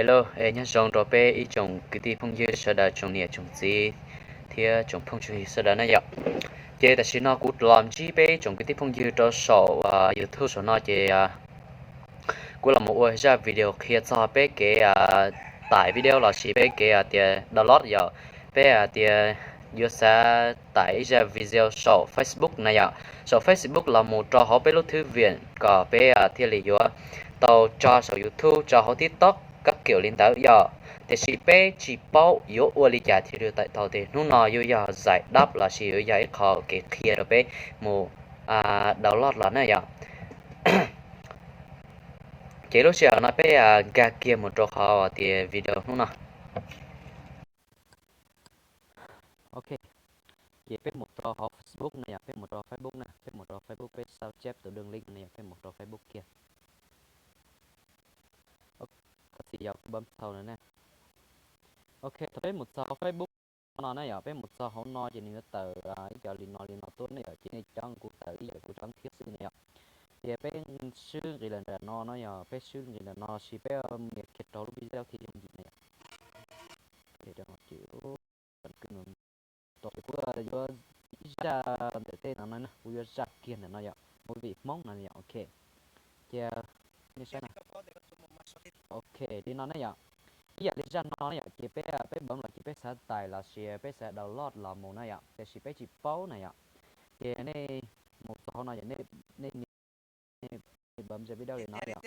Hello, es nyob zoo rau peb ib tsoom kwv tij phooj ywg sawv daws, tsoom niam tsoom txiv thiab tsoom phooj tsoom ywg sawv daws na yom. Ces tam sim no kuv los ntsib peb tsoom kwv tij phooj ywg rau saum YouTube saum no ces kuv los mus ua zaj video qhia txog peb kev tải video lossis peb kev tias download yom. Peb tias yuav xav tải ib zaj video saum Facebook na yom, saum Facebook los mus rau hauv peb lub thư viện kom peb thiaj li yuav tau tso saum YouTube, tso hauv TikTok kab kiam li ntawd yom. Tiam sis peb tsis paub yuav ua li cas thiaj li tải tau, ces hnub no yuav yog giải đáp lossis yuav yog ib qho kev qhia rau peb mus download los na yom. Ces lub sij hawm no peb nkag kiag mus rau qhov tias video hnub no. Ok, ces peb mus rau hauv Facebook na yom, peb mus rau Facebook na, peb mus rau Facebook, peb sao chép tus đường link no yom, peb mus rau Facebook kiag. Thov txim yog kuv bấm txhaum na. Ok, thaum peb mus txog hauv Facebook no na yom, peb mus txog hauv no ces nws yuav tawm ib co li no li no tuaj na yom, ces nej cov kuv tawm ib yam kuv cov thiab xwb na yom. Ces peb swb nqis lawm nram no no yom, peb swb nqis nram no lossis peb nias kiag rau lub video thiaj yooj yim na yom. Ces kuv yuav ib zaj ntawm tej no na, kuv yuav zaj kiag ntawm no yom, movie Hmoob no yom, ok. Ces nej saib na. Ok, li no ne yom. Ib yam li zaj no ne yom, ces peb, peb bấm los ces peb xav tải lossis peb xav download los mus na yom, tiam sis peb tsis paub na yom. Ces nej mus txog hauv no yom, nej nias, nej bấm zaj video li no yom.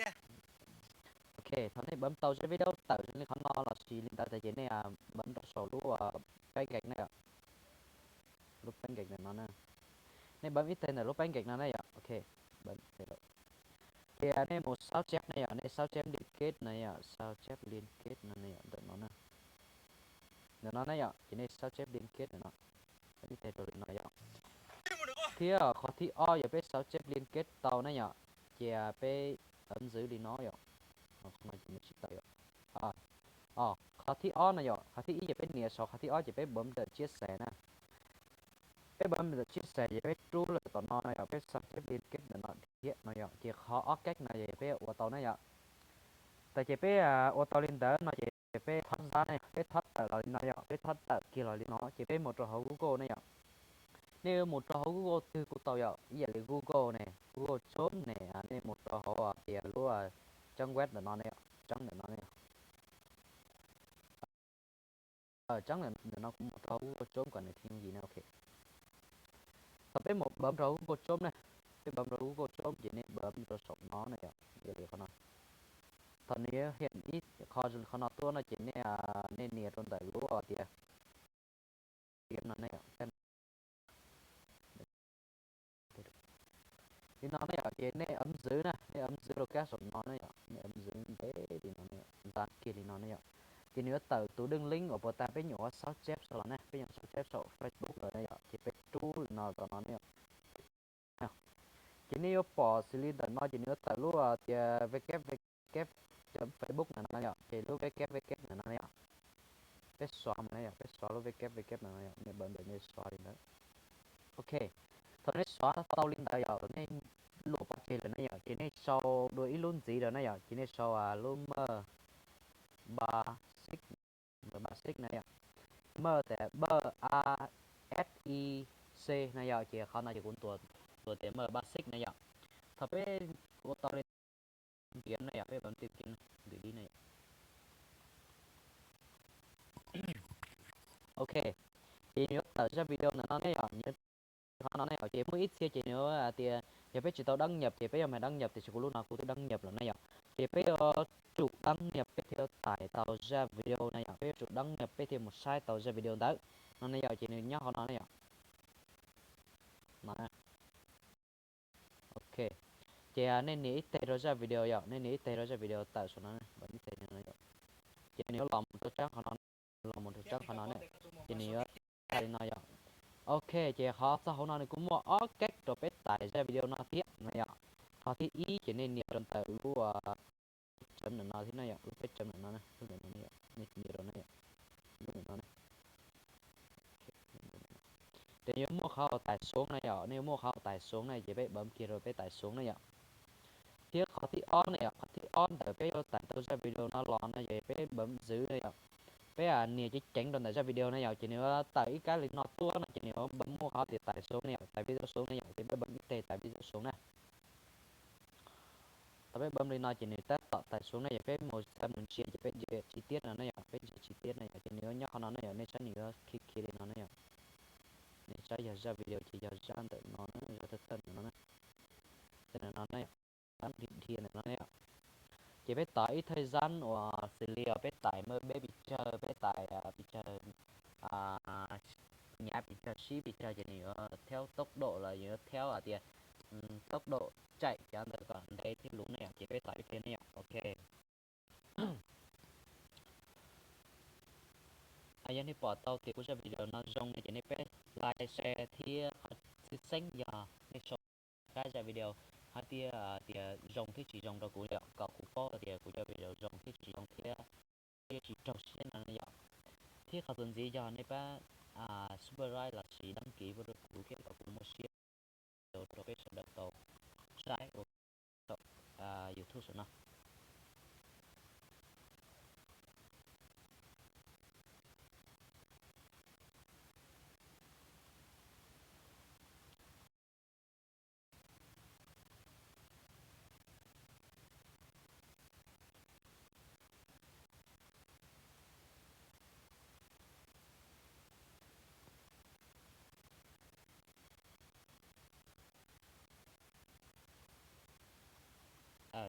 Ok, thaum nej bấm tau zaj video tawm zoo li qhov no lossis li ntawd tas ces nej bấm rau saum lub peb nkees na yom. Lub peb nkees ntawm no na. Nej bấm ib teg ntawm lub peb nkees no na yom. Ok, ces nej mus sao chép na yom, nej sao chép liên kết na yom, sao chép liên kết no na yom, ntawm no na. Ntawm no na yom, ces nej sao chép liên kết ntawm no. Ib teg rau li no yom. Thiab qhov thib ob yog peb sao chép liên kết tau na yom, ces peb bấm giữ li no yom. Qhov no ces nws tsis tau yom. Qhov thib ob no yom, qhov thib ib ces peb nias saum, qhov thib ob ces peb bấm tawm chia sẻ na. Peb bấm tawm chia sẻ ces peb rub lawm tom no no yom, peb sao chép liên kết ntawm no thiab no yom, ces qhov ob cách no yog peb ua tau na yom. Tas ces peb ua tau li ntawd no ces peb thob zab ne, peb thob tawm los li no yom, peb thob tawm kiag los li no ces peb mus rau hauv Google ne yom. Nej yuav mus rau hauv Google twg kuj tau yom, ib yam li Google ne, Google Chrome ne, nej mus rau hauv tias lub trang web ntawm no ne, trang ntawm no ne. Trang ntawm no kuv mus rau hauv Google Chrome kom nws thiaj yooj yim na, ok. Thaum peb mus bấm rau Google Chrome ne, peb bấm rau Google Chrome ces nej bấm rau saum no ne yom, ib yam li qhov no. Thaum nws yuav hiển ib qho zoo li qhov no tuaj no ces nej, nej nias rau ntawm lub tias no ne yom. Li no ne yom, ces nej bấm giữ na, nej bấm giữ rau kab saum no ne yom, nej bấm giữ ntev li no ne yom, ntxa kiag li no ne yom. Ces nws yuav tawm tus đường link uas puag ta peb nyuam qhuav sao chép saum los ne, peb nyuam qhuav sao chép saum Facebook lawm ne yom, ces peb rub li no rau no ne yom. Ces nej yuav pom xws li ntawm no ces nws yuav tawm lub tias www chấm facebook ntawm no yom, ces lub www ntawm no yom. Peb xóa mus ne yom, peb xóa lub www ntawm no yom, nej bấm ntawm nej xóa li ntawd. Ok, thaum nej xóa tau li ntawd yom, nej luam pov tseg lawm ne yom, ces nej sau dua ib lub ntxiv rau ne yom, ces nej sau lub maj basic, maj basic na yom, maj tes maj a s i c na yom, ces qhov no ces kuv ntuas tias maj basic na yom. Thaum peb ua tau li tìm kiếm na yom, peb bấm tìm kiếm na, gửi đi na yom. Ok, ces nws yuav tawm zaj video ntawm no ne yom, qhov no ne yom, ces muaj ib txhia ces nws tias yog peb tsis tau đăng nhập ces peb yuav mam đăng nhập, tiam sis kuv lub no kuv twb đăng nhập lawm na yom. Ces peb yuav tsum đăng nhập peb thiaj tải tau zaj video na yom, peb yuav tsum đăng nhập peb thiaj mus saib tau zaj video ntawd no ne yom, ces nws nyob qhov no ne yom. Ok, ces nej nias ib teg rau zaj video yom, nej nias ib teg rau zaj video tawm saum no, bấm ib teg no yom. Ces nws yuav los mus rau trang qhov no, los mus rau trang qhov no ne, ces nws yuav tawm li no yom. Ok, ces qhov txog hauv no nws kuj muaj ob cách rau peb tải zaj video no thiab no yom. Qhov thib ib ces nej nias rau ntawm lub peb chấm ntawm no thiab na yom, lub peb chấm ntawm no, lub ntawm no ne yom, nej nias rau na yom, lub ntawm no ne. Ces yuav muaj qhov tải xuống na yom, nej yuav muaj qhov tải xuống na, ces peb bấm kiag rau peb tải xuống na yom. Thiab qhov thib ob na yom, qhov thib ob ntawm peb yuav tải tau zaj video no los no ces peb bấm giữ no yom. Peb nias ceev ceev rau ntawm zaj video no yom, ces nws yuav tawm ib kab li no tuaj no ces nws yuav bấm muaj qhov tias tải xuống no yom, tải video xuống no yom, ces peb bấm ib teg tải video xuống na. Thaum peb bấm li no ces nws tab tom tải xuống no yom, peb mus xa mus ntsia ces peb ntsia chi tiết no na yom, peb ntsia chi tiết no yom, ces nws yuav nyob qhov no na yom, nej saib nws yuav khi khi li no na yom. Nej saib yog zaj video ces yog zaj ntawm no na, zaj thawj thawj ntawm no na. Zaj ntawm no na yom, dhia ntawm no na yom. Ces peb tos ib thời gian uas xws li uas peb tải maj peb pes tsawg, peb tải pes tsawg, hnyav pes tsawg, sib pes tsawg ces nws yuav theo tốc độ los yuav theo hais tias tốc độ chạy cov ntawd kom ntev thiab luv na yom, ces peb tos ib pliag na yom. Ok. Yog nej pom tau tias kuv zaj video no zoo no ces nej peb like, share thiab qhov tshwj xeeb yog nej sau kab zaj video hais tias, tias zoo thiab tsis zoo rau kuv yom, kom kuv paub tias kuv cov video zoo thiab tsis zoo thiab, thiab tsis raug siab no yom. Thiab qhov txuas ntxiv yog nej pab subscribe los sis đăng ký pub rau kuv thiab kom kuv muaj siab rau peb sawv daws tau saib ua YouTube saum no.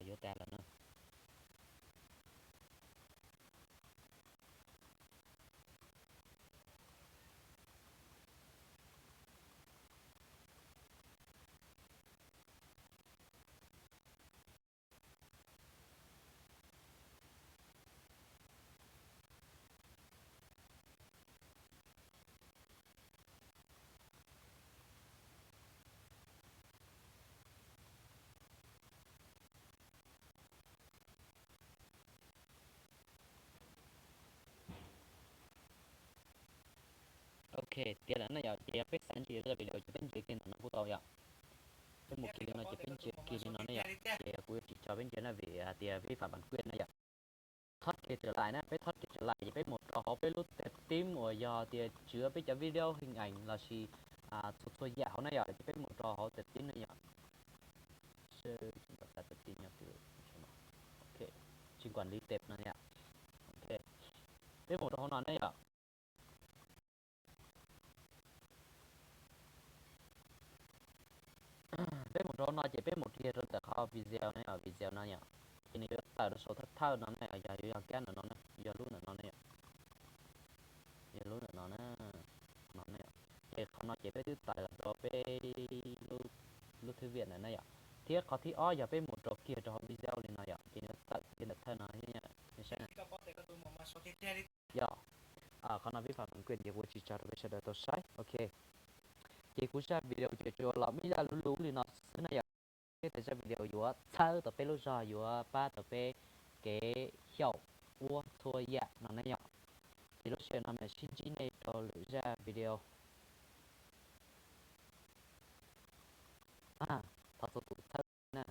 Yuav tas lawm na. Ok, tiav lawm na yom, ces yog peb xav ntsia zaj video ces peb ntsia kiag ntawm no kuj tau yom. Peb mus kiag li no ces peb ntsia kiag li no ne yom, ces kuv yuav tsis tso peb ntsia na vim hais tias vi phạm bản quyền na yom. Thoát kiag trở lại na, peb thoát kiag trở lại ces peb mus rau hauv peb lub tệp team uas yog tias chứa peb cov video, hình ảnh lossis txhua txhua yam hauv na yom, ces peb mus rau hauv tệp team na yom. Tệp team, ok, trình quản lý tệp no yom. Ok, peb mus rau hauv no ne yom. Peb mus rau no ces peb mus kiag rau ntawm qhov video no yom, video no yom, ces nws yuav tawm rau saum thawj thawj no na yom, yog yuav yog kab ntawm no na, yog lub ntawm no na yom, yog lub ntawm no na, no na yom. Ces qhov no ces peb twb tải los rau peb lub thư viện ntawm na yom. Thiab qhov thib ob yog peb mus rau kiag rau hauv video li no yom, ces nws yuav tawm kiag ntawm thawj no thiab yom, nej saib na. Yog, qhov no vi phạm bản quyền ces kuv tsis tso rau peb sawv daws tau saib. Ok, ces kuv zaj video ces tsuas los muaj ib zaj lub lub li no xwb na yom. Thiab tias zaj video yuav txhawb tau peb lub zog, yuav pab tau peb kev xyaum ua txhua yam no na yom. Ces lub sij hawm no mam sib ntsib nej rau lwm zaj video. Thov txhua tus txhawb na.